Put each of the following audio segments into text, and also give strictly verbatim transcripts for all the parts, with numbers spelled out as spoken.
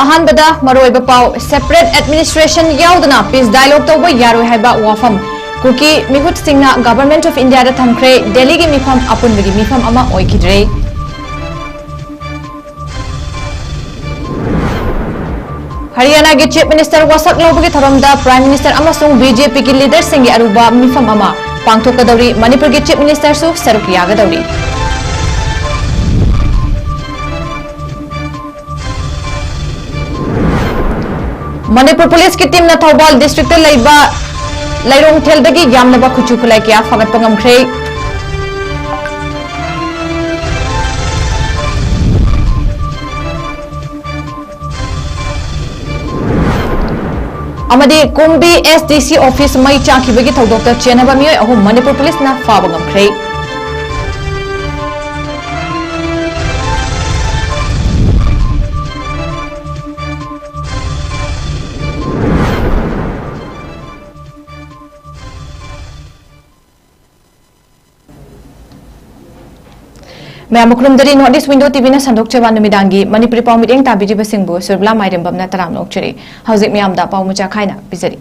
ꯑꯍꯥꯟꯕꯗ ꯃꯔꯨꯑꯣꯏꯕ ꯄꯥꯎ, separate administration ꯌꯥꯎꯗꯅ peace dialogue ꯇꯧꯕ ꯌꯥꯔꯣꯏ ꯍꯥꯏꯕ ꯋꯥꯐꯝ ꯀꯨꯀꯤ ꯃꯤꯍꯨꯠꯁꯤꯡꯅ Government of Indiaꯗ ꯊꯝꯈ꯭ꯔꯦ꯫ ꯗꯦꯜꯂꯤꯒꯤ ꯃꯤꯐꯝ ꯑꯄꯨꯟꯕꯒꯤ ꯃꯤꯐꯝ ꯑꯃ ꯑꯣꯏꯈꯤꯗ꯭ꯔꯦ꯫ ꯍꯔꯤꯌꯥꯅꯥꯒꯤ Chief Minister ꯋꯥꯁꯛ ꯂꯧꯕꯒꯤ ꯊꯧꯔꯝꯗ Prime Minister ꯑꯃꯁꯨꯡ BJPꯒꯤ leaderꯁꯤꯡꯒꯤ ꯑꯔꯨꯕ ꯃꯤꯐꯝ ꯑꯃ ꯄꯥꯡꯊꯣꯛꯀꯗꯧꯔꯤ꯫ ꯃꯅꯤꯄꯨꯔꯒꯤ Chief Ministerꯁꯨ ꯁꯔꯨꯛ ꯌꯥꯒꯗꯧꯔꯤ꯫ ꯃꯅꯤꯄꯨꯔ ꯄꯨꯂꯤꯁꯀꯤ teamꯅ ꯊꯧꯕꯥꯜ districtꯇ ꯂꯩꯕ ꯂꯩꯔꯣꯡꯊꯦꯜꯗꯒꯤ ꯌꯥꯝꯂꯕ ꯈꯨꯠꯁꯨ ꯈꯨꯠꯂꯥꯏ ꯀꯌꯥ ꯐꯥꯒꯠꯄ ꯉꯝꯈ꯭ꯔꯦ꯫ ꯑꯃꯗꯤ ꯀꯨꯝꯕꯤ SDC office ꯃꯩ ꯆꯥꯛꯈꯤꯕꯒꯤ ꯊꯧꯗꯣꯛꯇ ꯆꯦꯟꯅꯕ ꯃꯤꯑꯣꯏ ꯑꯍꯨꯝ ꯃꯅꯤꯄꯨꯔ ꯄꯨꯂꯤꯁꯅ ꯐꯥꯕ ꯉꯝꯈ꯭ꯔꯦ꯫ ꯃꯌꯥꯝ ꯈꯨꯔꯨꯝꯖꯔꯤ꯫ North East Window TVꯅ ꯁꯟꯗꯣꯛꯆꯕ ꯅꯨꯃꯤꯗꯥꯡꯒꯤ ꯃꯅꯤꯄꯨꯔꯤ ꯄꯥꯎ ꯃꯤꯠꯌꯦꯡ ꯇꯥꯕꯤꯔꯤꯕꯁꯤꯡꯕꯨ ꯁꯨꯔꯕꯂꯥ ꯃꯥꯏꯔꯦꯝꯕꯝꯅ ꯇꯔꯥꯝꯅ ꯑꯣꯛꯆꯔꯤ꯫ ꯍꯧꯖꯤꯛ ꯃꯌꯥꯝꯗ ꯄꯥꯎ ꯃꯆꯥ ꯈꯥꯏꯅ ꯄꯤꯖꯔꯤ꯫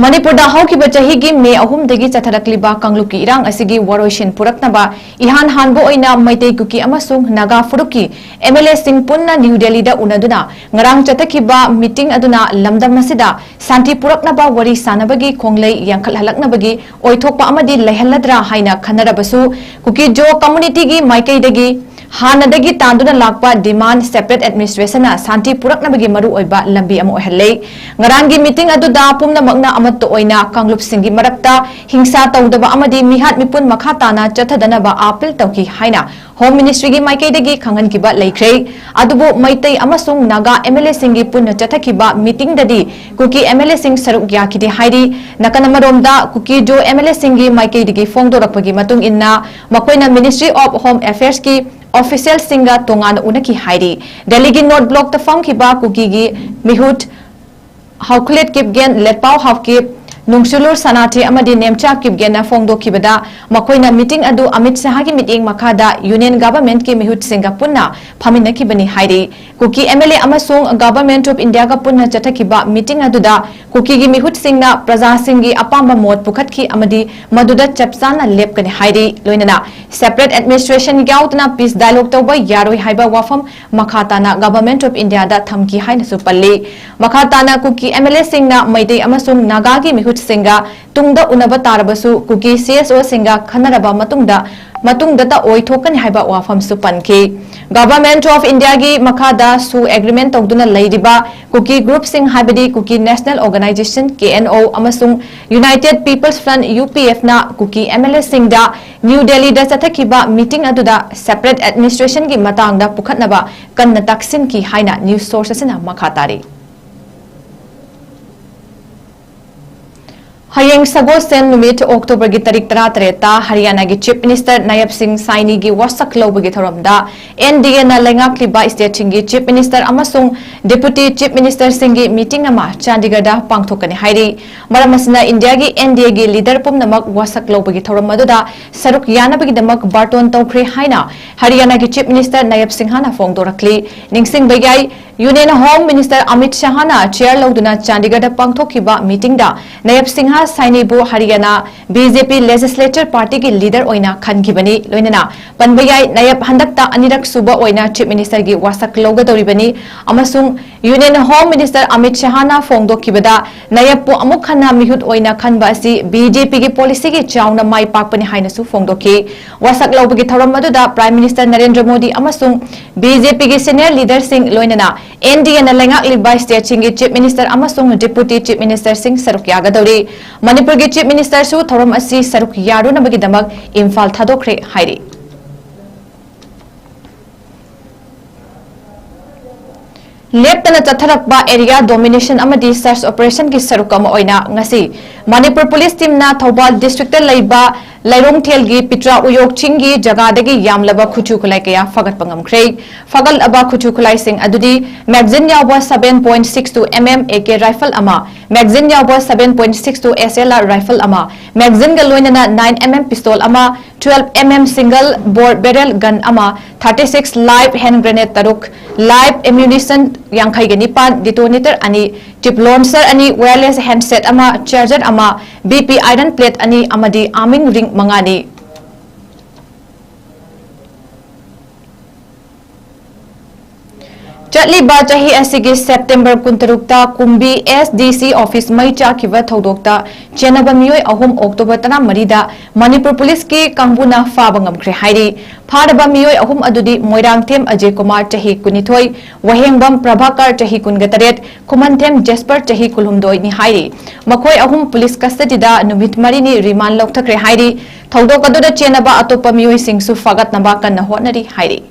ꯃꯅꯤꯄꯨꯔꯗ ꯍꯧꯈꯤꯕ ꯆꯍꯤꯒꯤ ꯃꯦ ꯑꯍꯨꯝꯗꯒꯤ ꯆꯠꯊꯔꯛꯂꯤꯕ ꯀꯥꯡꯂꯨꯞꯀꯤ ꯏꯔꯥꯡ ꯑꯁꯤꯒꯤ ꯋꯥꯔꯣꯏꯁꯤꯟ ꯄꯨꯔꯛꯅꯕ ꯏꯍꯥꯟ ꯍꯥꯟꯕ ꯑꯣꯏꯅ ꯃꯩꯇꯩ, ꯀꯨꯀꯤ ꯑꯃꯁꯨꯡ ꯅꯥꯒꯥ ꯐꯨꯔꯨꯞꯀꯤ MLAꯁꯤꯡ ꯄꯨꯟꯅ ꯅ꯭ꯌꯨ ꯗꯦꯜꯂꯤꯗ ꯎꯅꯗꯨꯅ ꯉꯔꯥꯡ ꯆꯠꯊꯈꯤꯕ meeting ꯑꯗꯨꯅ ꯂꯝꯗꯝ ꯑꯁꯤꯗ ꯁꯥꯟꯇꯤ ꯄꯨꯔꯛꯅꯕ ꯋꯥꯔꯤ ꯁꯥꯅꯕꯒꯤ ꯈꯣꯡꯂꯩ ꯌꯥꯡꯈꯠꯍꯜꯂꯛꯅꯕꯒꯤ ꯑꯣꯏꯊꯣꯛꯄ ꯑꯃꯗꯤ ꯂꯩꯍꯜꯂꯗ꯭ꯔꯥ ꯍꯥꯏꯅ ꯈꯟꯅꯔꯕꯁꯨ, ꯀꯨꯀꯤ-ꯖꯣ communityꯒꯤ ꯃꯥꯏꯀꯩꯗꯒꯤ ꯍꯥꯟꯅꯗꯒꯤ ꯇꯥꯟꯗꯨꯅ ꯂꯥꯛꯄ demand separate administrationꯅ ꯁꯥꯟꯇꯤ ꯄꯨꯔꯛꯅꯕꯒꯤ ꯃꯔꯨꯑꯣꯏꯕ ꯂꯝꯕꯤ ꯑꯃ ꯑꯣꯏꯍꯜꯂꯦ꯫ ꯉꯔꯥꯡꯒꯤ meeting ꯑꯗꯨꯗ ꯄꯨꯝꯅꯃꯛꯅ ꯑꯃꯠꯇ ꯑꯣꯏꯅ ꯀꯥꯡꯂꯨꯞꯁꯤꯡꯒꯤ ꯃꯔꯛꯇ ꯍꯤꯡꯁꯥ ꯇꯧꯗꯕ ꯑꯃꯗꯤ ꯃꯤꯍꯥꯠ ꯃꯤꯄꯨꯟ ꯃꯈꯥ ꯇꯥꯅ ꯆꯠꯊꯗꯅꯕ appeal ꯇꯧꯈꯤ ꯍꯥꯏꯅ Home Ministryꯒꯤ ꯃꯥꯏꯀꯩꯗꯒꯤ ꯈꯪꯍꯟꯈꯤꯕ ꯂꯩꯈ꯭ꯔꯦ꯫ ꯑꯗꯨꯕꯨ ꯃꯩꯇꯩ ꯑꯃꯁꯨꯡ ꯅꯥꯒꯥ MLAꯁꯤꯡꯒꯤ ꯄꯨꯟꯅ ꯆꯠꯊꯈꯤꯕ meetingꯗꯗꯤ ꯀꯨꯀꯤ MLAꯁꯤꯡ ꯁꯔꯨꯛ ꯌꯥꯈꯤꯗꯦ ꯍꯥꯏꯔꯤ꯫ ꯅꯥꯀꯟ ꯑꯃꯔꯣꯝꯗ, ꯀꯨꯀꯤ-ꯖꯣ MLAꯁꯤꯡꯒꯤ ꯃꯥꯏꯀꯩꯗꯒꯤ ꯐꯣꯡꯗꯣꯔꯛꯄꯒꯤ ꯃꯇꯨꯡ ꯏꯟꯅ, ꯃꯈꯣꯏꯅ Ministry of Home Affairsꯀꯤ officialꯁꯤꯡꯒ ꯇꯣꯉꯥꯟꯅ ꯎꯅꯈꯤ ꯍꯥꯏꯔꯤ꯫ ꯗꯦꯜꯂꯤꯒꯤ North Blockꯇ ꯐꯝꯈꯤꯕ ꯀꯨꯀꯤꯒꯤ ꯃꯤꯍꯨꯠ ꯍꯥꯎꯈꯂꯦꯠ ꯀꯤꯞꯒꯦꯟ, ꯂꯦꯠꯄꯥꯎ ꯍꯥꯎꯀꯤꯞ, ꯅꯨꯡꯁꯨꯂꯨꯔ ꯁꯅꯥꯊꯤ ꯑꯃꯗꯤ ꯅꯦꯝꯆꯥ ꯀꯤꯞꯒꯦꯟꯅ ꯐꯣꯡꯗꯣꯛꯈꯤꯕꯗ, ꯃꯈꯣꯏꯅ meeting ꯑꯗꯨ ꯑꯃꯤꯠ ꯁꯍꯥꯒꯤ ꯃꯤꯠꯌꯦꯡ ꯃꯈꯥꯗ Union Governmentꯀꯤ ꯃꯤꯍꯨꯠꯁꯤꯡꯒ ꯄꯨꯟꯅ ꯐꯝꯃꯤꯟꯅꯈꯤꯕꯅꯤ ꯍꯥꯏꯔꯤ꯫ ꯀꯨꯀꯤ MLA ꯑꯃꯁꯨꯡ Government of Indiaꯒ ꯄꯨꯟꯅ ꯆꯠꯊꯈꯤꯕ meeting ꯑꯗꯨꯗ ꯀꯨꯀꯤꯒꯤ ꯃꯤꯍꯨꯠꯁꯤꯡꯅ ꯄ꯭ꯔꯖꯥꯁꯤꯡꯒꯤ ꯑꯄꯥꯝꯕ ꯃꯣꯠ ꯄꯨꯈꯠꯈꯤ ꯑꯃꯗꯤ ꯃꯗꯨꯗ ꯆꯞ ꯆꯥꯅ ꯂꯦꯞꯀꯅꯤ ꯍꯥꯏꯔꯤ꯫ ꯂꯣꯏꯅꯅ separate administration ꯌꯥꯎꯗꯅ peace dialogue ꯇꯧꯕ ꯌꯥꯔꯣꯏ ꯍꯥꯏꯕ ꯋꯥꯐꯝ ꯃꯈꯥ ꯇꯥꯅ Government of Indiaꯗ ꯊꯝꯈꯤ ꯍꯥꯏꯅꯁꯨ ꯄꯜꯂꯤ꯫ ꯃꯈꯥ ꯇꯥꯅ ꯀꯨꯀꯤ MLAꯁꯤꯡꯅ ꯃꯩꯇꯩ ꯑꯃꯁꯨꯡ ꯅꯥꯒꯥꯒꯤ ꯃꯤꯍꯨꯠꯁꯤꯡꯒ ꯇꯨꯡꯗ ꯎꯅꯕ ꯇꯥꯔꯕꯁꯨ ꯀꯨꯀꯤ CSOꯁꯤꯡꯒ ꯈꯟꯅꯔꯕ ꯃꯇꯨꯡꯗ, ꯃꯇꯨꯡꯗꯇ ꯑꯣꯏꯊꯣꯛꯀꯅꯤ ꯍꯥꯏꯕ ꯋꯥꯐꯝꯁꯨ ꯄꯟꯈꯤ꯫ Government of Indiaꯒꯤ ꯃꯈꯥꯗ ꯁꯨ agreement ꯇꯧꯗꯨꯅ ꯂꯩꯔꯤꯕ ꯀꯨꯀꯤ groupꯁꯤꯡ ꯍꯥꯏꯕꯗꯤ Kuki National Organisation, KNO, ꯑꯃꯁꯨꯡ United People's Front, UPFꯅ ꯀꯨꯀꯤ MLAꯁꯤꯡꯗ ꯅ꯭ꯌꯨ ꯗꯦꯜꯂꯤꯗ ꯆꯠꯊꯈꯤꯕ meeting ꯑꯗꯨꯗ separate administrationꯒꯤ ꯃꯇꯥꯡꯗ ꯄꯨꯈꯠꯅꯕ ꯀꯟꯅ ꯇꯥꯛꯁꯤꯟꯈꯤ ꯍꯥꯏꯅ news source ꯑꯁꯤꯅ ꯃꯈꯥ ꯇꯥꯔꯤ꯫ ꯍꯌꯦꯡ ꯁꯒꯣꯜꯁꯦꯟ ꯅꯨꯃꯤꯠ Octoberꯒꯤ ꯇꯥꯔꯤꯛ ꯇꯔꯥꯇꯔꯦꯠꯇ ꯍꯔꯤꯌꯥꯅꯥꯒꯤ Chief Minister ꯅꯥꯌꯕ ꯁꯤꯡ ꯁꯥꯏꯅꯤꯒꯤ ꯋꯥꯁꯛ ꯂꯧꯕꯒꯤ ꯊꯧꯔꯝꯗ NDAꯅ ꯂꯩꯉꯥꯛꯂꯤꯕ stateꯁꯤꯡꯒꯤ Chief Minister ꯑꯃꯁꯨꯡ Deputy Chief Ministerꯁꯤꯡꯒꯤ meeting ꯑꯃ ꯆꯥꯟꯗꯤꯒꯔꯗ ꯄꯥꯡꯊꯣꯛꯀꯅꯤ ꯍꯥꯏꯔꯤ꯫ ꯃꯔꯝ ꯑꯁꯤꯅ ꯏꯟꯗꯤꯌꯥꯒꯤ NDAꯒꯤ leader ꯄꯨꯝꯅꯃꯛ ꯋꯥꯁꯛ ꯂꯧꯕꯒꯤ ꯊꯧꯔꯝ ꯑꯗꯨꯗ ꯁꯔꯨꯛ ꯌꯥꯅꯕꯒꯤꯗꯃꯛ ꯕꯥꯔꯇꯣꯟ ꯇꯧꯈ꯭ꯔꯦ ꯍꯥꯏꯅ ꯍꯔꯤꯌꯥꯅꯥꯒꯤ Chief Minister ꯅꯥꯌꯕ ꯁꯤꯡꯍꯅ ꯐꯣꯡꯗꯣꯔꯛꯂꯤ꯫ ꯅꯤꯡꯁꯤꯡꯕ ꯌꯥꯏ, Union Home Minister Amit ꯁꯍꯥꯅ chair ꯂꯧꯗꯨꯅ ꯆꯥꯟꯗꯤꯒꯔꯗ ꯄꯥꯡꯊꯣꯛꯈꯤꯕ meetingꯗ ꯅꯥꯌꯕ ꯁꯤꯡꯍ ꯁꯥꯏꯅꯤꯕꯨ ꯍꯔꯤꯌꯥꯅꯥ BJP Legislature Partyꯒꯤ leader ꯑꯣꯏꯅ ꯈꯟꯈꯤꯕꯅꯤ꯫ ꯂꯣꯏꯅꯅ ꯄꯟꯕ ꯌꯥꯏ, ꯅꯥꯌꯕ ꯍꯟꯗꯛꯇ ꯑꯅꯤꯔꯛ ꯁꯨꯕ ꯑꯣꯏꯅ Chief Ministerꯒꯤ ꯋꯥꯁꯛ ꯂꯧꯒꯗꯧꯔꯤꯕꯅꯤ ꯑꯃꯁꯨꯡ Union Home Minister ꯑꯃꯤꯠ ꯁꯍꯥꯅ ꯐꯣꯡꯗꯣꯛꯈꯤꯕꯗ, ꯅꯥꯌꯕꯄꯨ ꯑꯃꯨꯛ ꯍꯟꯅ ꯃꯤꯍꯨꯠ ꯑꯣꯏꯅ ꯈꯟꯕ ꯑꯁꯤ BJPꯒꯤ policyꯒꯤ ꯆꯥꯎꯅ ꯃꯥꯏ ꯄꯥꯛꯄꯅꯤ ꯍꯥꯏꯅꯁꯨ ꯐꯣꯡꯗꯣꯛꯈꯤ꯫ ꯋꯥꯁꯛ ꯂꯧꯕꯒꯤ ꯊꯧꯔꯝ ꯑꯗꯨꯗ Prime Minister ꯅꯔꯦꯟꯗ꯭ꯔ ꯃꯣꯗꯤ ꯑꯃꯁꯨꯡ BJPꯒꯤ senior leaderꯁꯤꯡ, ꯂꯣꯏꯅꯅ NDAꯅ ꯂꯩꯉꯥꯛꯂꯤꯕ stateꯁꯤꯡꯒꯤ Chief Minister ꯑꯃꯁꯨꯡ Deputy Chief Ministerꯁꯤꯡ ꯁꯔꯨꯛ ꯌꯥꯒꯗꯧꯔꯤ꯫ ꯃꯅꯤꯄꯨꯔꯒꯤ Chief Ministerꯁꯨ ꯊꯧꯔꯝ ꯑꯁꯤ ꯁꯔꯨꯛ ꯌꯥꯔꯨꯅꯕꯒꯤꯗꯃꯛ ꯏꯝꯐꯥꯜ ꯊꯥꯗꯣꯛꯈ꯭ꯔꯦ ꯍꯥꯏꯔꯤ꯫ ꯂꯦꯞꯇꯅ ꯆꯠꯊꯔꯛꯄ area domination ꯑꯃꯗꯤ search operationꯒꯤ ꯁꯔꯨꯛ ꯑꯃ ꯑꯣꯏꯅ ꯉꯁꯤ ꯃꯅꯤꯄꯨꯔ police teamꯅ ꯊꯧꯕꯥꯜ districtꯇ ꯂꯩꯕ ꯂꯩꯔꯣꯡꯊꯦꯜꯒꯤ ꯄꯤꯇ꯭ꯔꯥ ꯎꯌꯣꯛ ꯆꯤꯡꯒꯤ ꯖꯒꯥꯗꯒꯤ ꯌꯥꯝꯂꯕ ꯈꯨꯠꯁꯨ ꯈꯨꯠꯂꯥꯏ ꯀꯌꯥ ꯐꯒꯠꯄ ꯉꯝꯈ꯭ꯔꯦ꯫ ꯐꯒꯠꯂꯕ ꯈꯨꯠꯁꯨ ꯈꯨꯠꯂꯥꯏꯁꯤꯡ ꯑꯗꯨꯗꯤ magazine ꯌꯥꯎꯕ seven point six two M M AK rifle ꯑꯃ, magazine ꯌꯥꯎꯕ seven point six two SLR rifle ꯑꯃ, magazineꯒ ꯂꯣꯏꯅꯅ nine M M pistol ꯑꯃ, twelve M M single bore barrel gun ꯑꯃ, thirty six live hand grenade ꯇꯔꯨꯛ, live ammunition ꯌꯥꯡꯈꯩꯒ ꯅꯤꯄꯥꯟ, detonator ꯑꯅꯤ, tip launcher ꯑꯅꯤ, wireless handset ꯑꯃ, charger ꯑꯃ, BP iron plate ꯑꯅꯤ ꯑꯃꯗꯤ arming ring ꯃꯉꯥꯅꯤ꯫ ꯆꯠꯂꯤꯕ ꯆꯍꯤ ꯑꯁꯤꯒꯤ September ꯀꯨꯟꯇꯔꯨꯛꯇ ꯀꯨꯝꯕꯤ SDC office ꯃꯩ ꯆꯥꯛꯈꯤꯕ ꯊꯧꯗꯣꯛꯇ ꯆꯦꯟꯅꯕ ꯃꯤꯑꯣꯏ ꯑꯍꯨꯝ October ꯇꯔꯥꯃꯔꯤꯗ ꯃꯅꯤꯄꯨꯔ policeꯀꯤ ꯀꯥꯡꯕꯨꯅ ꯐꯥꯕ ꯉꯝꯈ꯭ꯔꯦ ꯍꯥꯏꯔꯤ꯫ ꯐꯥꯔꯕ ꯃꯤꯑꯣꯏ ꯑꯍꯨꯝ ꯑꯗꯨꯗꯤ ꯃꯣꯏꯔꯥꯡꯊꯦꯝ ꯑꯖꯌ ꯀꯨꯃꯥꯔ, ꯆꯍꯤ ꯀꯨꯟꯅꯤꯊꯣꯏ, ꯋꯥꯍꯦꯡꯕꯝ ꯄ꯭ꯔꯚꯥꯀꯔ, ꯆꯍꯤ ꯀꯨꯟꯒ ꯇꯔꯦꯠ, ꯈꯨꯃꯟꯊꯦꯝ ꯖꯦꯁꯄꯔ, ꯆꯍꯤ ꯀꯨꯟꯍꯨꯝꯗꯣꯏꯅꯤ ꯍꯥꯏꯔꯤ꯫ ꯃꯈꯣꯏ ꯑꯍꯨꯝ police custodyꯗ ꯅꯨꯃꯤꯠ ꯃꯔꯤꯅꯤ remand ꯂꯧꯊꯈ꯭ꯔꯦ ꯍꯥꯏꯔꯤ꯫ ꯊꯧꯗꯣꯛ ꯑꯗꯨꯗ ꯆꯦꯟꯅꯕ ꯑꯇꯣꯞꯄ ꯃꯤꯑꯣꯏꯁꯤꯡꯁꯨ ꯐꯥꯒꯠꯅꯕ ꯀꯟꯅ ꯍꯣꯠꯅꯔꯤ ꯍꯥꯏꯔꯤ꯫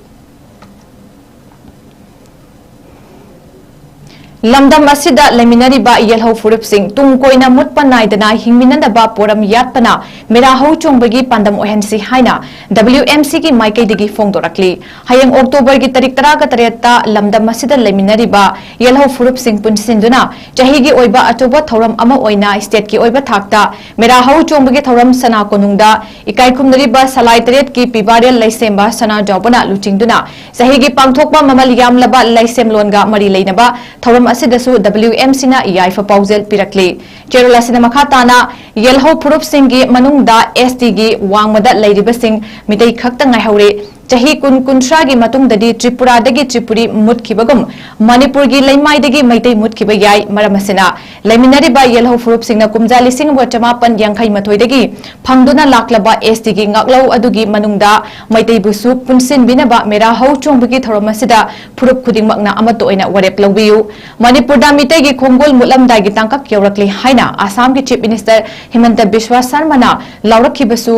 ꯂꯝꯗꯝ ꯑꯁꯤꯗ ꯂꯩꯃꯤꯟꯅꯔꯤꯕ ꯌꯦꯜꯍꯧ ꯐꯨꯔꯨꯞꯁꯤꯡ ꯇꯨꯡ ꯀꯣꯏꯅ ꯃꯨꯠꯄ ꯅꯥꯏꯗꯅ ꯍꯤꯡꯃꯤꯟꯅꯅꯕ ꯄꯣꯔꯝ ꯌꯥꯠꯄꯅ ꯃꯦꯔꯥ ꯍꯧ ꯆꯣꯡꯕꯒꯤ ꯄꯥꯟꯗꯝ ꯑꯣꯏꯍꯟꯁꯤ ꯍꯥꯏꯅ WMCꯒꯤ ꯃꯥꯏꯀꯩꯗꯒꯤ ꯐꯣꯡꯗꯣꯔꯛꯂꯤ꯫ ꯍꯌꯦꯡ Octoberꯒꯤ ꯇꯥꯔꯤꯛ ꯇꯔꯥꯒ ꯇꯔꯦꯠꯇ ꯂꯝꯗꯝ ꯑꯁꯤꯗ ꯂꯩꯃꯤꯟꯅꯔꯤꯕ ꯌꯦꯜꯍꯧ ꯐꯨꯔꯨꯞꯁꯤꯡ ꯄꯨꯟꯁꯤꯟꯗꯨꯅ ꯆꯍꯤꯒꯤ ꯑꯣꯏꯕ ꯑꯆꯧꯕ ꯊꯧꯔꯝ ꯑꯃ ꯑꯣꯏꯅ stateꯀꯤ ꯑꯣꯏꯕ ꯊꯥꯛꯇ ꯃꯦꯔꯥ ꯍꯧ ꯆꯣꯡꯕꯒꯤ ꯊꯧꯔꯝ ꯁꯅꯥ ꯀꯣꯅꯨꯡꯗ ꯏꯀꯥꯏ ꯈꯨꯝꯅꯔꯤꯕ ꯁꯂꯥꯏ ꯇꯔꯦꯠꯀꯤ ꯄꯤꯕꯥꯔꯦꯜ ꯂꯩꯁꯦꯝꯕ ꯁꯅꯥꯖꯥꯎꯕꯅ ꯂꯨꯆꯤꯡꯗꯨꯅ ꯆꯍꯤꯒꯤ ꯄꯥꯡꯊꯣꯛꯄ ꯃꯃꯜ ꯌꯥꯝꯂꯕ ꯂꯩꯁꯦꯝꯂꯣꯟꯒ ꯃꯔꯤ ꯂꯩꯅꯕ ꯊꯧꯔꯝ ꯑꯁꯤꯗꯁꯨ WMCꯅ ꯌꯥꯏꯐ ꯄꯥꯎꯖꯦꯜ ꯄꯤꯔꯛꯂꯤ꯫ ꯆꯦꯔꯣꯜ ꯑꯁꯤꯅ ꯃꯈꯥ ꯇꯥꯅ ꯌꯦꯜꯍꯧ ꯐꯨꯔꯨꯞꯁꯤꯡꯒꯤ ꯃꯅꯨꯡꯗ STꯒꯤ ꯋꯥꯡꯃꯗ ꯂꯩꯔꯤꯕꯁꯤꯡ ꯃꯤꯇꯩ ꯈꯛꯇ ꯉꯥꯏꯍꯧꯔꯦ꯫ ꯆꯍꯤ ꯀꯨꯟ, ꯀꯨꯟꯊ꯭ꯔꯥꯒꯤ ꯃꯇꯨꯡꯗꯗꯤ ꯇ꯭ꯔꯤꯄꯨꯔꯥꯗꯒꯤ ꯇ꯭ꯔꯤꯄꯨꯔꯤ ꯃꯨꯠꯈꯤꯕꯒꯨꯝ ꯃꯅꯤꯄꯨꯔꯒꯤ ꯂꯩꯃꯥꯏꯗꯒꯤ ꯃꯩꯇꯩ ꯃꯨꯠꯈꯤꯕ ꯌꯥꯏ꯫ ꯃꯔꯝ ꯑꯁꯤꯅ ꯂꯩꯃꯤꯟꯅꯔꯤꯕ ꯌꯦꯜꯍꯧ ꯐꯨꯔꯨꯞꯁꯤꯡꯅ ꯀꯨꯝꯖꯥ ꯂꯤꯁꯤꯡ ꯑꯃ ꯆꯃꯥꯄꯟ ꯌꯥꯡꯈꯩ ꯃꯥꯊꯣꯏꯗꯒꯤ ꯐꯪꯗꯨꯅ ꯂꯥꯛꯂꯕ STꯒꯤ ꯉꯥꯛꯂꯧ ꯑꯗꯨꯒꯤ ꯃꯅꯨꯡꯗ ꯃꯩꯇꯩꯕꯨꯁꯨ ꯄꯨꯟꯁꯤꯟꯕꯤꯅꯕ ꯃꯦꯔꯥ ꯍꯧ ꯆꯣꯡꯕꯒꯤ ꯊꯧꯔꯝ ꯑꯁꯤꯗ ꯐꯨꯔꯨꯞ ꯈꯨꯗꯤꯡꯃꯛꯅ ꯑꯃꯠꯇ ꯑꯣꯏꯅ ꯋꯥꯔꯦꯞ ꯂꯧꯕꯤꯌꯨ꯫ ꯃꯅꯤꯄꯨꯔꯗ ꯃꯤꯇꯩꯒꯤ ꯈꯣꯡꯒꯣꯜ ꯃꯨꯠꯂꯝꯗꯥꯏꯒꯤ ꯇꯥꯡꯀꯛ ꯌꯧꯔꯛꯂꯤ ꯍꯥꯏꯅ ꯑꯁꯥꯝꯒꯤ Chief Minister ꯍꯤꯃꯟꯇ ꯕꯤꯁ꯭ꯋ ꯁꯔꯃꯅ ꯂꯥꯎꯔꯛꯈꯤꯕꯁꯨ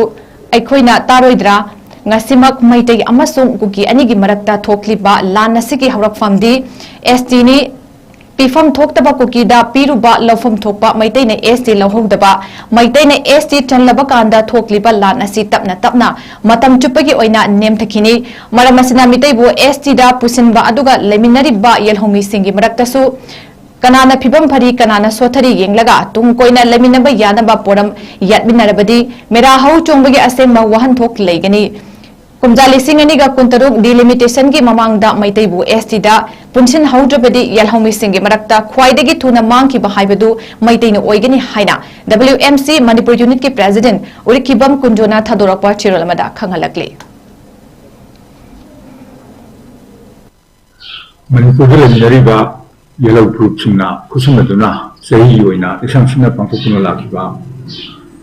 ꯑꯩꯈꯣꯏꯅ ꯇꯥꯔꯣꯏꯗ꯭ꯔꯥ? ꯉꯁꯤꯃꯛ ꯃꯩꯇꯩ ꯑꯃꯁꯨꯡ ꯀꯨꯀꯤ ꯑꯅꯤꯒꯤ ꯃꯔꯛꯇ ꯊꯣꯛꯂꯤꯕ ꯂꯥꯟ ꯑꯁꯤꯒꯤ ꯍꯧꯔꯛꯐꯝꯗꯤ ꯑꯦꯁ ꯇꯤꯅꯤ꯫ ꯄꯤꯐꯝ ꯊꯣꯛꯇꯕ ꯀꯨꯀꯤꯗ ꯄꯤꯔꯨꯕ ꯂꯧꯐꯝ ꯊꯣꯛꯄ ꯃꯩꯇꯩꯅ ꯑꯦꯁ ꯇꯤ ꯂꯧꯍꯧꯗꯕ, ꯃꯩꯇꯩꯅ ꯑꯦꯁ ꯇꯤ ꯆꯜꯂꯕ ꯀꯥꯟꯗ ꯊꯣꯛꯂꯤꯕ ꯂꯥꯟ ꯑꯁꯤ ꯇꯞꯅ ꯇꯞꯅ ꯃꯇꯝ ꯆꯨꯞꯄꯒꯤ ꯑꯣꯏꯅ ꯅꯦꯝꯊꯈꯤꯅꯤ꯫ ꯃꯔꯝ ꯑꯁꯤꯅ ꯃꯤꯇꯩꯕꯨ ꯑꯦꯁ ꯇꯤꯗ ꯄꯨꯁꯤꯟꯕ ꯑꯗꯨꯒ ꯂꯩꯃꯤꯟꯅꯔꯤꯕ ꯌꯦꯜꯍꯧꯃꯤꯁꯤꯡꯒꯤ ꯃꯔꯛꯇꯁꯨ ꯀꯅꯥꯅ ꯐꯤꯕꯝ ꯐꯔꯤ, ꯀꯅꯥꯅ ꯁꯣꯠꯊꯔꯤ ꯌꯦꯡꯂꯒ ꯇꯨꯡ ꯀꯣꯏꯅ ꯂꯩꯃꯤꯟꯅꯕ ꯌꯥꯅꯕ ꯄꯣꯔꯝ ꯌꯥꯠꯃꯤꯟꯅꯔꯕꯗꯤ ꯃꯦꯔꯥ ꯍꯧ ꯆꯣꯡꯕꯒꯤ ꯑꯁꯦꯡꯕ ꯋꯥꯍꯟꯊꯣꯛ ꯂꯩꯒꯅꯤ꯫ ꯀꯨꯝꯖꯥ ꯂꯤꯁꯤꯡ ꯑꯅꯤꯒ ꯀꯨꯟꯇꯔꯨꯛ ꯗꯤꯂꯤꯃꯤꯇꯦꯁꯟꯒꯤ ꯃꯃꯥꯡꯗ ꯃꯩꯇꯩꯕꯨ ꯑꯦꯁ ꯇꯤꯗ ꯄꯨꯟꯁꯤꯟꯍꯧꯗ꯭ꯔꯕꯗꯤ ꯌꯦꯜꯍꯧꯃꯤꯁꯤꯡꯒꯤ ꯃꯔꯛꯇ ꯈ꯭ꯋꯥꯏꯗꯒꯤ ꯊꯨꯅ ꯃꯥꯡꯈꯤꯕ ꯍꯥꯏꯕꯗꯨ ꯃꯩꯇꯩꯅ ꯑꯣꯏꯒꯅꯤ ꯍꯥꯏꯅ W M C Manipur ꯌꯨꯅꯤꯠꯀꯤ president ꯎꯔꯤꯈꯤꯕꯝ ꯀꯨꯟꯖꯣꯅ ꯊꯥꯗꯣꯔꯛꯄ ꯆꯦꯔꯣꯜ ꯑꯃꯗ ꯈꯪꯍꯜꯂꯛꯂꯤ꯫ ꯃꯅꯤꯄꯨꯔꯗ ꯂꯩꯃꯤꯟꯅꯔꯤꯕ ꯌꯦꯜꯍꯧ ꯐꯨꯔꯨꯞꯁꯤꯡꯅ ꯈꯨꯠꯁꯝꯅꯗꯨꯅ ꯆꯍꯤꯒꯤ ꯑꯣꯏꯅ ꯂꯤꯁꯥꯡ ꯁꯤꯠꯅ ꯄꯥꯡꯊꯣꯛꯇꯨꯅ ꯂꯥꯛꯈꯤꯕ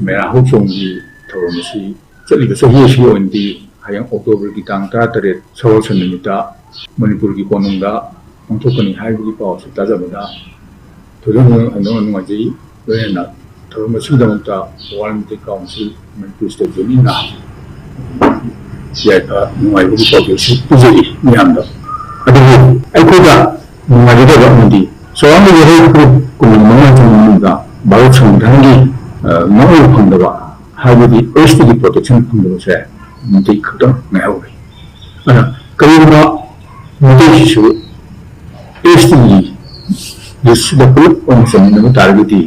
ꯃꯦꯔꯥ ꯍꯧ ꯆꯣꯡꯒꯤ ꯊꯧꯔꯝ ꯑꯁꯤ ꯆꯠꯂꯤꯕ ꯆꯍꯤ ꯑꯁꯤꯒꯤ ꯑꯣꯏꯅꯗꯤ ꯍꯌꯦꯡ ꯑꯣꯛꯇꯣꯕꯔꯒꯤ ꯇꯥꯡ ꯇꯔꯥꯇꯔꯦꯠ ꯁꯒꯣꯜꯁꯦꯟ ꯅꯨꯃꯤꯠꯇ ꯃꯅꯤꯄꯨꯔꯒꯤ ꯀꯣꯅꯨꯡꯗ ꯄꯥꯡꯊꯣꯛꯀꯅꯤ ꯍꯥꯏꯕꯒꯤ ꯄꯥꯎ ꯑꯁꯤ ꯇꯥꯖꯕꯗ ꯊꯣꯏꯗꯣꯛ ꯍꯦꯟꯗꯣꯛꯅ ꯅꯨꯡꯉꯥꯏꯖꯩ꯫ ꯂꯣꯏꯅꯅ ꯊꯧꯔꯝ ꯑꯁꯤꯒꯤꯗꯃꯛꯇ world Meitei council Manipur state ꯌꯨꯅꯤꯌꯟꯅ ꯌꯥꯏꯐ ꯅꯨꯡꯉꯥꯏꯕꯒꯤ ꯄꯥꯎꯖꯦꯜꯁꯤ ꯄꯤꯖꯔꯤ ꯃꯤꯌꯥꯝꯗ꯫ ꯑꯗꯨꯕꯨ ꯑꯩꯈꯣꯏꯗ ꯅꯨꯡꯉꯥꯏꯖꯗꯕ ꯑꯃꯗꯤ ꯆꯥꯎꯔꯥꯛꯅ ꯌꯥꯡꯈꯩ ꯐꯨꯔꯨꯞ ꯀꯨꯟꯃꯉꯥ ꯆꯪꯕ ꯃꯅꯨꯡꯗ ꯚꯥꯔꯠ ꯁꯪꯕꯤꯙꯥꯟꯒꯤ, ꯑ, ꯉꯥꯛꯅꯕ ꯐꯪꯗꯕ, ꯍꯥꯏꯕꯗꯤ ꯑꯦꯁ ꯇꯤꯒꯤ ꯄ꯭ꯔꯣꯇꯦꯛꯁꯟ ꯐꯪꯗꯕꯁꯦ ꯃꯩꯇꯩ ꯈꯛꯇꯪ ꯉꯥꯏꯍꯧꯔꯦ꯫ ꯑꯗꯨꯅ ꯀꯔꯤꯒꯨꯝꯕ ꯃꯩꯇꯩꯁꯤꯁꯨ ꯑꯦꯁ ꯇꯤꯒꯤ ꯂꯤꯁꯁꯤꯗ ꯄꯨꯂꯞ ꯑꯣꯏꯅ ꯆꯟꯃꯤꯟꯅꯕ ꯇꯥꯔꯒꯗꯤ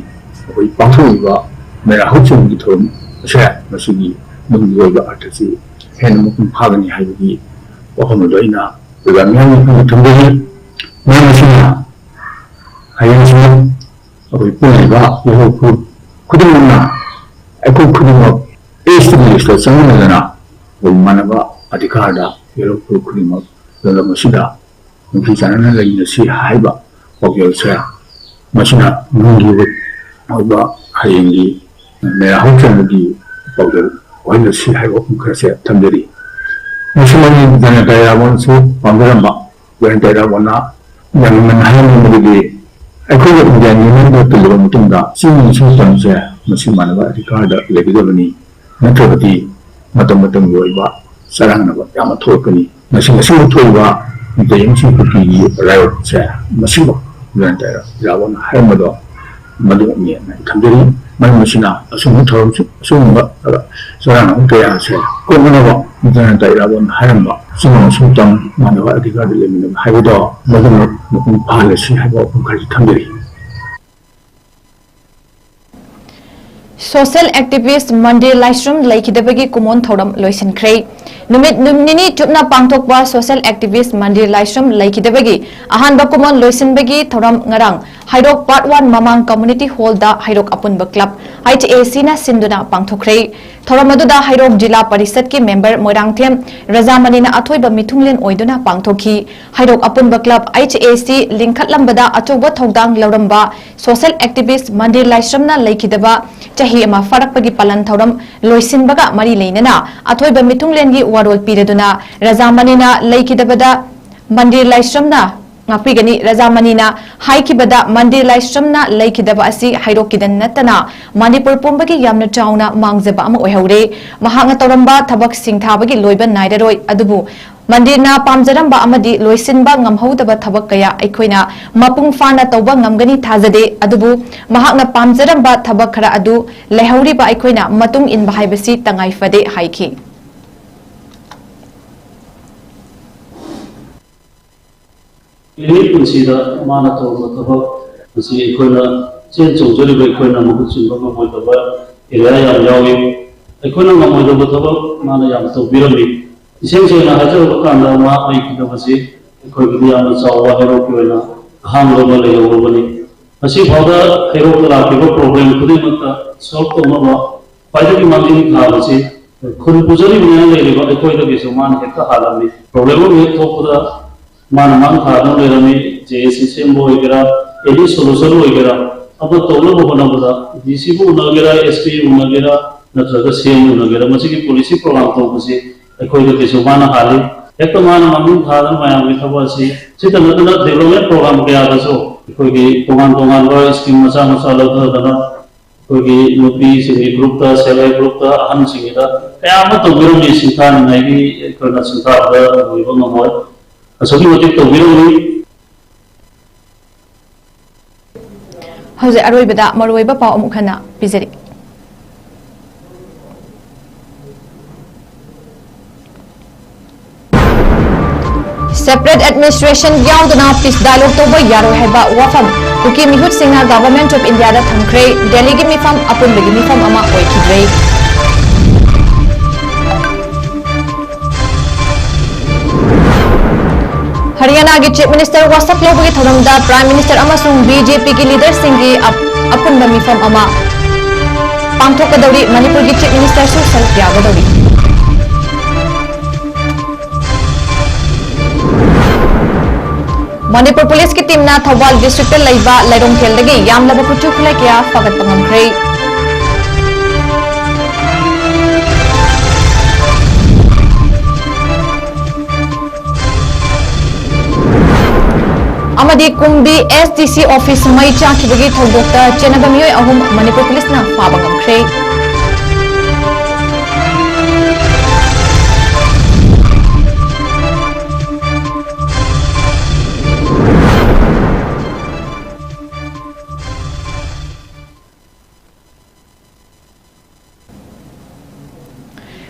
ꯑꯩꯈꯣꯏ ꯄꯥꯡꯊꯣꯛꯂꯤꯕ ꯃꯦꯔꯥ ꯍꯧꯆꯣꯡꯒꯤ ꯊꯧꯔꯝ ꯑꯁꯦ ꯃꯁꯤꯒꯤ ꯅꯨꯡꯒꯤ ꯑꯣꯏꯕ ꯑꯔꯊꯁꯤ ꯍꯦꯟꯅ ꯃꯄꯨꯡ ꯐꯥꯒꯅꯤ ꯍꯥꯏꯕꯒꯤ ꯋꯥꯐꯝ ꯑꯗꯨ ꯑꯩꯅ ꯑꯩꯈꯣꯏ ꯃꯤꯌꯥꯝꯒꯤ ꯃꯐꯝꯗ ꯊꯝꯖꯔꯤ꯫ ꯃꯔꯝ ꯑꯁꯤꯅ ꯍꯌꯦꯡꯁꯨ ꯑꯩꯈꯣꯏ ꯄꯨꯜꯂꯤꯕ ꯌꯦꯜꯍꯧ ꯐꯨꯔꯨꯞ ꯈꯨꯗꯤꯡꯃꯛꯅ ꯑꯩꯈꯣꯏ ꯈꯨꯗꯤꯡꯃꯛ ꯑꯦꯁ ꯇꯤꯒꯤ ꯂꯤꯁꯇ ꯆꯪꯃꯤꯟꯅꯗꯅ ꯑꯩꯈꯣꯏ ꯃꯥꯟꯅꯕ ꯑꯙꯤꯀꯥꯔꯗ ꯌꯦꯜꯍꯧ ꯐꯨꯔꯨꯞ ꯈꯨꯗꯤꯡꯃꯛ ꯂꯝꯗꯝ ꯑꯁꯤꯗ ꯅꯨꯡꯁꯤ ꯆꯥꯟꯅꯅ ꯂꯩꯃꯤꯟꯅꯁꯤ ꯍꯥꯏꯕ ꯄꯥꯎꯖꯦꯜꯁꯦ ꯃꯁꯤꯅ ꯅꯨꯡꯒꯤ ꯑꯣꯏꯕ ꯍꯌꯦꯡꯒꯤ ꯃꯦꯔꯥ ꯍꯧꯆꯣꯡꯕꯒꯤ ꯄꯥꯎꯖꯦꯜ ꯑꯣꯏꯍꯜꯂꯁꯤ ꯍꯥꯏꯕ ꯋꯥꯐꯝ ꯈꯔꯁꯦ ꯊꯝꯖꯔꯤ꯫ ꯃꯁꯤꯃꯛꯅꯤ ꯖꯅꯇꯥ ꯌꯥꯕꯣꯟꯁꯨ ꯄꯥꯝꯖꯔꯝꯕ꯫ ꯖꯅꯇꯥ ꯌꯥꯕꯣꯟꯅ ꯌꯥꯝꯅ ꯉꯟꯅ ꯍꯥꯏꯔꯝꯕꯗꯒꯤ ꯑꯩꯈꯣꯏꯅ ꯏꯟꯗꯤꯌꯥꯟ ꯌꯨꯅꯤꯌꯟꯗ ꯇꯤꯜꯂꯕ ꯃꯇꯨꯡꯗ ꯆꯤꯡꯒꯤ ꯏꯁꯤꯡ ꯇꯝꯁꯦ ꯃꯁꯤ ꯃꯥꯟꯅꯕ ꯑꯙꯤꯀꯥꯔꯗ ꯂꯩꯒꯗꯕꯅꯤ, ꯅꯠꯇ꯭ꯔꯕꯗꯤ ꯃꯇꯝ ꯃꯇꯝꯒꯤ ꯑꯣꯏꯕ ꯆꯔꯥꯡꯅꯕ ꯌꯥꯝꯅ ꯊꯣꯛꯂꯛꯀꯅꯤ꯫ ꯃꯁꯤ ꯉꯁꯤ ꯊꯣꯛꯏꯕ ꯗꯌꯨꯡ ꯁꯤꯡ ꯀꯨꯀꯤꯒꯤ ꯔꯥꯏꯌꯣꯠꯁꯦ ꯃꯁꯤꯃꯛ ꯖꯅꯇꯥ ꯏꯔꯥꯕꯣꯠꯅ ꯍꯥꯏꯔꯝꯕꯗꯣ ꯃꯗꯨꯃꯛꯅꯤ ꯍꯥꯏꯅ ꯑꯩ ꯊꯝꯖꯔꯤ꯫ ꯃꯔꯝ ꯑꯁꯤꯅ ꯑꯁꯨꯝꯕ ꯊꯧꯔꯝꯁꯤꯡ, ꯑꯁꯤꯒꯨꯝꯕ ꯆꯔꯥꯡꯅꯕ ꯀꯌꯥ ꯑꯁꯦ ꯀꯣꯛꯅꯅꯕ ꯖꯅꯇꯥ ꯏꯔꯥꯕꯣꯠꯅ ꯍꯥꯏꯔꯝꯕ ꯑꯆꯨꯝꯕ ꯑꯃꯁꯨꯡ ꯇꯝ ꯃꯥꯟꯅꯕ ꯑꯙꯤꯀꯥꯔꯗ ꯂꯩꯃꯤꯟꯅꯕ ꯍꯥꯏꯕꯗꯣ ꯃꯗꯨꯃꯛ ꯃꯄꯨꯡ ꯐꯥꯍꯜꯂꯁꯤ ꯍꯥꯏꯕ ꯋꯥꯐꯝ ꯈꯔꯗꯤ ꯊꯝꯖꯔꯤ꯫ Social activist ꯃꯟꯗꯤꯔ ꯂꯥꯏꯁ꯭ꯔꯝ ꯂꯩꯈꯤꯗꯕꯒꯤ ꯀꯨꯃꯣꯟ ꯊꯧꯔꯝ ꯂꯣꯏꯁꯤꯟꯈ꯭ꯔꯦ꯫ ꯅꯨꯃꯤꯠ ꯅꯨ- ꯅꯤꯅꯤ ꯆꯨꯞꯅ ꯄꯥꯡꯊꯣꯛꯄ social activist ꯃꯟꯗꯤꯔ ꯂꯥꯏꯁ꯭ꯔꯝ ꯂꯩꯈꯤꯗꯕꯒꯤ ꯑꯍꯥꯟꯕ ꯀꯨꯃꯣꯟ ꯂꯣꯏꯁꯤꯟꯕꯒꯤ ꯊꯧꯔꯝ ꯉꯔꯥꯡ ꯍꯩꯔꯣꯛ Part One ꯃꯃꯥꯡ community hall ꯗ ꯍꯩꯔꯣꯛ ꯑꯄꯨꯟꯕ club, H A C ꯅ ꯁꯤꯟꯗꯨꯅ ꯄꯥꯡꯊꯣꯛꯈ꯭ꯔꯦ꯫ ꯊꯧꯔꯝ ꯑꯗꯨꯗ ꯍꯩꯔꯣꯛ ꯖꯤꯂꯥ ꯄꯔꯤꯁꯠꯀꯤ member ꯃꯣꯏꯔꯥꯡꯊꯦꯝ ꯔꯖꯥꯃꯅꯤꯅ ꯑꯊꯣꯏꯕ ꯃꯤꯊꯨꯡꯂꯦꯟ ꯑꯣꯏꯗꯨꯅ ꯄꯥꯡꯊꯣꯛꯈꯤ꯫ ꯍꯩꯔꯣꯛ ꯑꯄꯨꯟꯕ club, H A C ꯂꯤꯡꯈꯠꯂꯝꯕꯗ ꯑꯆꯧꯕ ꯊꯧꯗꯥꯡ ꯂꯧꯔꯝꯕ social activist ꯃꯟꯗꯤꯔ ꯂꯥꯏꯁ꯭ꯔꯝꯅ ꯂꯩꯈꯤꯗꯕ ꯆꯍꯤ ꯑꯃ ꯐꯥꯔꯛꯄꯒꯤ ꯄꯥꯂꯟ ꯊꯧꯔꯝ ꯂꯣꯏꯁꯤꯟꯕꯒ ꯃꯔꯤ ꯂꯩꯅꯅ ꯑꯊꯣꯏꯕ ꯃꯤꯊꯨꯡꯂꯦꯟꯒꯤ ꯋꯥꯔꯣꯜ ꯄꯤꯔꯗꯨꯅ ꯔꯖꯥꯃꯅꯤꯅ ꯂꯩꯈꯤꯗꯕꯗ ꯃꯟꯗꯤꯔ ꯂꯥꯏꯁ꯭ꯔꯝꯅ ꯉꯥꯛꯄꯤꯒꯅꯤ꯫ ꯔꯖꯥꯃꯅꯤꯅ ꯍꯥꯏꯈꯤꯕꯗ ꯃꯟꯗꯤꯔ ꯂꯥꯏꯁ꯭ꯔꯝꯅ ꯂꯩꯈꯤꯗꯕ ꯑꯁꯤ ꯍꯩꯔꯣꯛꯀꯤꯗ ꯅꯠꯇꯅ ꯃꯅꯤꯄꯨꯔ ꯄꯨꯝꯕꯒꯤ ꯌꯥꯝꯅ ꯆꯥꯎꯅ ꯃꯥꯡꯖꯕ ꯑꯃ ꯑꯣꯏꯍꯧꯔꯦ꯫ ꯃꯍꯥꯛꯅ ꯇꯧꯔꯝꯕ ꯊꯕꯛ ꯁꯤꯡꯊꯥꯕꯒꯤ ꯂꯣꯏꯕ ꯅꯥꯏꯔꯔꯣꯏ, ꯑꯗꯨꯕꯨ ꯃꯟꯗꯤꯔꯅ ꯄꯥꯝꯖꯔꯝꯕ ꯑꯃꯗꯤ ꯂꯣꯏꯁꯤꯟꯕ ꯉꯝꯍꯧꯗꯕ ꯊꯕꯛ ꯀꯌꯥ ꯑꯩꯈꯣꯏꯅ ꯃꯄꯨꯡ ꯐꯥꯅ ꯇꯧꯕ ꯉꯝꯒꯅꯤ ꯊꯥꯖꯗꯦ, ꯑꯗꯨꯕꯨ ꯃꯍꯥꯛꯅ ꯄꯥꯝꯖꯔꯝꯕ ꯊꯕꯛ ꯈꯔ ꯑꯗꯨ ꯂꯩꯍꯧꯔꯤꯕ ꯑꯩꯈꯣꯏꯅ ꯃꯇꯨꯡ ꯏꯟꯕ ꯍꯥꯏꯕꯁꯤ ꯇꯉꯥꯏ ꯐꯗꯦ ꯍꯥꯏꯈꯤ꯫ ꯃꯤꯑꯣꯏ ꯄꯨꯟꯁꯤꯗ ꯃꯥꯅ ꯇꯧꯔꯝꯕ ꯊꯕꯛ ꯑꯁꯤ ꯑꯩꯈꯣꯏꯅ ꯆꯦꯟ ꯆꯣꯡꯖꯔꯤꯕ ꯑꯩꯈꯣꯏꯅ ꯃꯍꯨꯠ ꯁꯤꯟꯕ ꯉꯝꯃꯣꯏꯗꯕ area ꯌꯥꯝ ꯌꯥꯎꯏ꯫ ꯑꯩꯈꯣꯏꯅ ꯉꯝꯃꯣꯏꯗꯕ ꯊꯕꯛ ꯃꯥꯅ ꯌꯥꯝ ꯇꯧꯕꯤꯔꯝꯃꯤ꯫ ꯏꯁꯦꯡ ꯁꯦꯡꯅ ꯍꯥꯏꯖꯔꯕ ꯀꯥꯟꯗ ꯃꯥ ꯂꯩꯈꯤꯗꯕꯁꯤ ꯑꯩꯈꯣꯏꯒꯤꯗꯤ ꯌꯥꯝꯅ ꯆꯥꯎꯕ ꯍꯩꯔꯣꯛꯀꯤ ꯑꯣꯏꯅ ꯑꯍꯥꯡꯕ ꯑꯃ ꯂꯩꯍꯧꯔꯕꯅꯤ꯫ ꯉꯁꯤꯐꯥꯎꯗ ꯍꯩꯔꯣꯛꯇ ꯂꯥꯛꯈꯤꯕ problem ꯈꯨꯗꯤꯡꯃꯛꯇ solve ꯇꯧꯅꯕ ꯈ꯭ꯋꯥꯏꯗꯒꯤ ꯃꯥꯡꯖꯤꯜ ꯊꯥꯕꯁꯤ ꯈꯨꯟ ꯄꯨꯖꯔꯤꯕꯅꯤꯅ ꯂꯩꯔꯤꯕ ꯑꯩꯈꯣꯏꯗꯒꯤꯁꯨ ꯃꯥꯅ ꯍꯦꯛꯇ ꯍꯥꯜꯂꯝꯃꯤ꯫ Problem ꯑꯃ ꯍꯦꯛ ꯊꯣꯛꯄꯗ ꯃꯥꯅ ꯃꯥꯡ ꯊꯥꯗꯨꯅ ꯂꯩꯔꯝꯃꯤ꯫ J A C ꯁꯦꯝꯕ ꯑꯣꯏꯒꯦꯔꯥ, any solution ꯑꯣꯏꯒꯦꯔꯥ, ꯑꯃ ꯇꯧꯅꯕ ꯍꯣꯠꯅꯕꯗ D C ꯕꯨ ꯎꯅꯒꯦꯔꯥ, S P ꯎꯅꯒꯦꯔꯥ, ꯅꯠꯇ꯭ꯔꯒ C M ꯎꯅꯒꯦꯔꯥ, ꯃꯁꯤꯒꯤ policy program ꯇꯧꯕꯁꯤ ꯑꯩꯈꯣꯏꯗꯒꯤꯁꯨ ꯃꯥꯅ ꯍꯥꯜꯂꯤ꯫ ꯍꯦꯛꯇ ꯃꯥꯅ ꯃꯃꯤꯡ ꯊꯥꯗꯅ ꯃꯌꯥꯝꯒꯤ ꯊꯕꯛ ꯑꯁꯤ ꯁꯤꯇ ꯅꯠꯇꯅ development program ꯀꯌꯥꯗꯁꯨ ꯑꯩꯈꯣꯏꯒꯤ ꯇꯣꯉꯥꯟ ꯇꯣꯉꯥꯟꯕ scheme ꯃꯆꯥ ꯃꯆꯥ ꯂꯧꯊꯗꯅ ꯑꯩꯈꯣꯏꯒꯤ ꯅꯨꯄꯤꯁꯤꯡꯒꯤ ꯒ꯭ꯔꯨꯞꯇ, ꯁꯦꯜꯐ ꯍꯦꯜꯞ ꯒ꯭ꯔꯨꯞꯇ, ꯑꯍꯟꯁꯤꯡꯒꯤꯗ ꯀꯌꯥ ꯑꯃ ꯇꯧꯕꯤꯔꯝꯃꯤ, ꯁꯤꯡꯊꯥꯅꯤꯡꯉꯥꯏꯒꯤ ꯑꯩꯈꯣꯏꯅ ꯁꯤꯡꯊꯥꯕꯗ ꯂꯣꯏꯕ ꯉꯝꯃꯣꯏ꯫ ꯑꯁꯨꯛꯀꯤ ꯃꯇꯤꯛ ꯇꯧꯕꯤꯔꯝꯃꯤ꯫ ꯍꯧꯖꯤꯛ ꯑꯔꯣꯏꯕꯗ ꯃꯔꯨꯑꯣꯏꯕ ꯄꯥꯎ ꯑꯃꯨꯛ ꯍꯟꯅ ꯄꯤꯖꯔꯤ꯫ Separate administration ꯌꯥꯎꯗꯅ peace dialogue ꯇꯧꯕ ꯌꯥꯔꯣꯏ ꯍꯥꯏꯕ ꯋꯥꯐꯝ ꯀꯨꯀꯤ ꯃꯤꯍꯨꯠꯁꯤꯡꯅ Government of India ꯗ ꯊꯝꯈ꯭ꯔꯦ꯫ ꯗꯦꯜꯂꯤꯒꯤ ꯃꯤꯐꯝ ꯑꯄꯨꯟꯕꯒꯤ ꯃꯤꯐꯝ ꯑꯃ ꯑꯣꯏꯈꯤꯗ꯭ꯔꯦ꯫ ꯍꯔꯤꯌꯥꯅꯥꯒꯤ Chief Minister ꯋꯥꯁꯛ ꯂꯧꯕꯒꯤ ꯊꯧꯔꯝꯗ Prime Minister ꯑꯃꯁꯨꯡ B J P ꯒꯤ leader ꯁꯤꯡꯒꯤ ꯑꯞ-, ꯑꯄꯨꯟꯕ ꯃꯤꯐꯝ ꯑꯃ ꯄꯥꯡꯊꯣꯛꯀꯗꯧꯔꯤ꯫ ꯃꯅꯤꯄꯨꯔꯒꯤ Chief Minister ꯁꯨ ꯁꯔꯨꯛ ꯌꯥꯒꯗꯧꯔꯤ꯫ ꯃꯅꯤꯄꯨꯔ ꯄꯨꯂꯤꯁꯀꯤ team ꯅ ꯊꯧꯕꯥꯜ district ꯇ ꯂꯩꯕ ꯂꯩꯔꯣꯡꯊꯦꯜꯗꯒꯤ ꯌꯥꯝꯂꯕ ꯈꯨꯠꯁꯨ ꯈꯨꯠꯂꯥꯏ ꯀꯌꯥ ꯐꯥꯒꯠꯄ ꯉꯝꯈ꯭ꯔꯦ꯫ ꯑꯃꯗꯤ ꯀꯨꯝꯕꯤ S D C office ꯃꯩ ꯆꯥꯛꯈꯤꯕꯒꯤ ꯊꯧꯗꯣꯛꯇ ꯆꯦꯟꯅꯕ ꯃꯤꯑꯣꯏ ꯑꯍꯨꯝ ꯃꯅꯤꯄꯨꯔ ꯄꯨꯂꯤꯁꯅ ꯐꯥꯕ ꯉꯝꯈ꯭ꯔꯦ꯫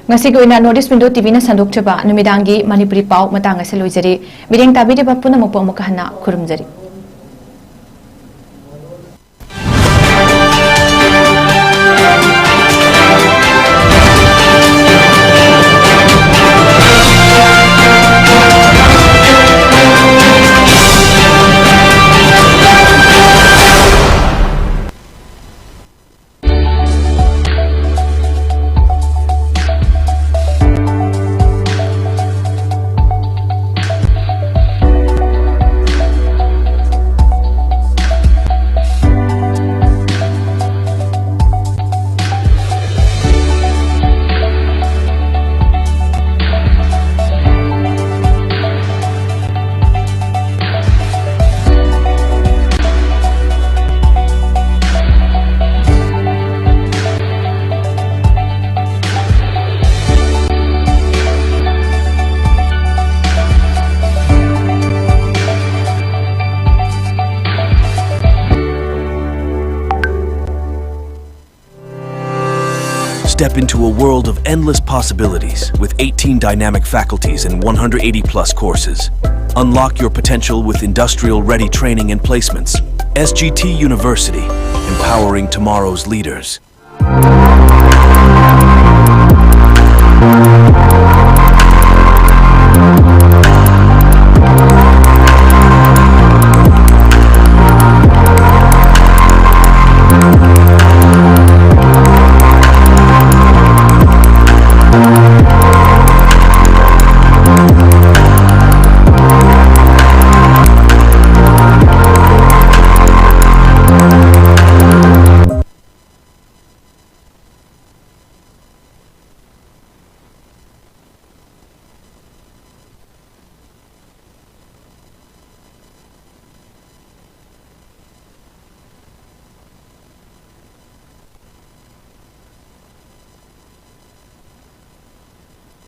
ꯉꯁꯤꯒꯤ ꯑꯣꯏꯅ North East Window T V ꯅ ꯁꯟꯗꯣꯛꯆꯕ ꯅꯨꯃꯤꯗꯥꯡꯒꯤ ꯃꯅꯤꯄꯨꯔꯤ ꯄꯥꯎ ꯃꯇꯥꯡ ꯑꯁꯤꯗ ꯂꯣꯏꯖꯔꯦ꯫ ꯃꯤꯠꯌꯦꯡ ꯇꯥꯕꯤꯔꯤꯕ ꯄꯨꯝꯅꯃꯛꯄꯨ ꯑꯃꯨꯛꯀ ꯍꯟꯅ ꯈꯨꯔꯨꯝꯖꯔꯤ꯫ Step into a world of endless possibilities with eighteen dynamic faculties and one hundred eighty plus courses. Unlock your potential with industrial ready training and placements. S G T University, empowering tomorrow's leaders.